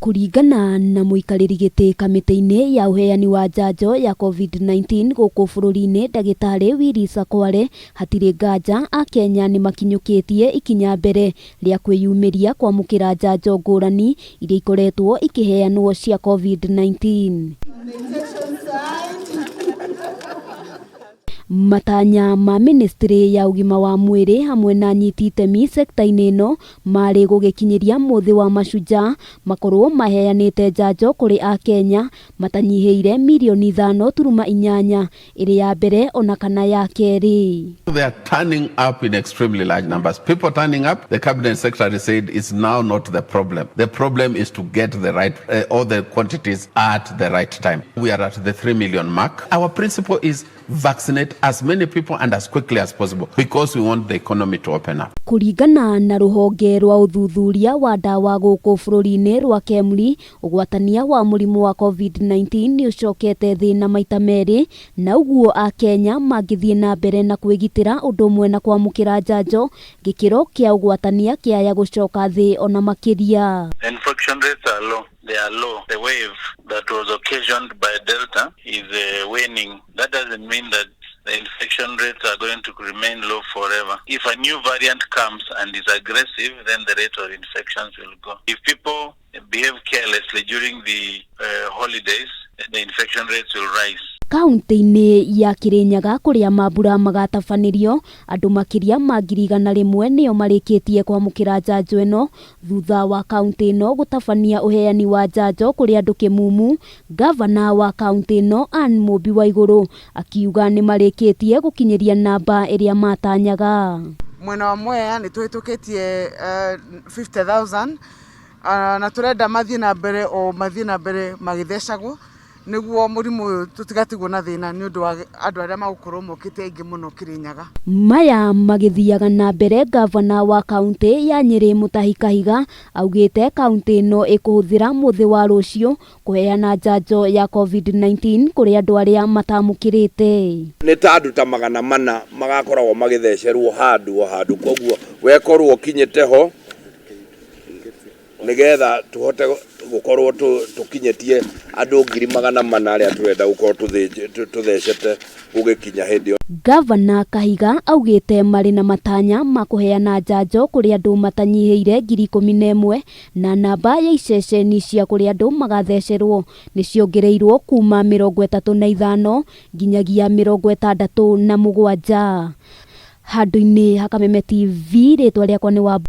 Kũringana na mũikarĩri gĩtĩ kamĩtĩ-inĩ ya ũheani wa njanjo ya COVID-19 gũkũ bũrũri-inĩ, ndagĩtarĩ Willis Akware, hatirĩ nganja akenya nĩ makinyũkĩtie ikinya mbere rĩa kwĩyumĩria kwamũkĩra njanjo ngũrani iria ikoretwo ikĩheanwo cia COVID-19. Matanya ma ministry ya ũgima wa mwĩrĩ hamwe na anyiti itemi sekta-inĩ ĩno marĩ gũgĩkinyĩria mũthĩ wa mashujaa makorwo maheanĩte njanjo kũrĩ akenya matanyihĩire mirioni 5.8, ĩrĩ ya mbere ona kana ya kerĩ. They are turning up in extremely large numbers. People turning up, the cabinet secretary said, is now not the problem. The problem is to get the right, all the quantities at the right time. We are at the 3 million mark. Our principle is vaccinate as many people and as quickly as possible because we want the economy to open up. Kũringana na rũhonge rwa ũthuthuria wa ndawa gũkũ bũrũri-inĩ rwa KEMRI, ũgwatania wa mũrimũ wa COVID-19 nĩ ũcokete thĩ na maita merĩ, na ũguo akenya mangĩthiĩ na mbere na kwĩgitĩra ũndũ ũmwe na kwamũkĩra njanjo, gĩkĩro kĩa ũgwatania kĩaya gũcoka thĩ ona makĩria. Infection rates are low. They are low. The wave that was occasioned by Delta is waning. That doesn't mean that the infection rates are going to remain low forever. If a new variant comes and is aggressive, then the rate of infections will go. If people behave carelessly during the holidays, the infection rates will rise. Kaunti-inĩ ya Kirinyaga, kũrĩa mambura magatabanĩrio, andũ makĩria ma 100,000 nĩo marĩkĩtie kwamũkĩra njanjo ĩno thutha wa kaunti ĩno gũtabania ũheani wa njanjo kũrĩ andũ kĩmumu. Gavana wa kaunti ĩno Anne Mũmbi Waigũrũ akiuga nĩ marĩkĩtie gũkinyĩria namba ĩrĩa matanyaga. Mwena wa Mwea nĩ tũhĩtũkĩtie 50,000 na tũrenda mathiĩ na mbere o mathiĩ na mbere magĩthecagwo nĩguo mũrimũ ũyũ tũtigatigwo na thĩna nĩ ũndũ wa andũ arĩa magũkorwo mokĩte aingĩ mũno Kirinyaga. Maya magĩthiaga na mbere, gavana wa kaunti ya Nyĩrĩ Mutahi Kahiga augĩte kaunti ĩno ĩkũhũthĩra mũthĩ wa rũciũ kũheana njanjo ya COVID-19 kũrĩ andũ arĩa matamũkĩrĩte. Nĩ ta andũ ta 400 magakoragwo magĩthecerwo handũ o handũ, koguo wekorwo ũkinyĩte ho nĩgetha tũhote gũkorwo tũkinyĩtie andũ 400,000 arĩa tũrenda gũkorwo tũthecete gũgĩkinya hĩndĩ ĩyo. Gavana Kahiga augĩte marĩ na matanya ma kũheana njanjo kũrĩ andũ matanyihĩire 11,000, na namba ya iceceni cia kũrĩa andũ magathecerwo nĩ ciongereirwo kuma 35 nginyagia 67. Handũ-inĩ ha Kameme TV, rĩtwa rĩakwa nĩ wa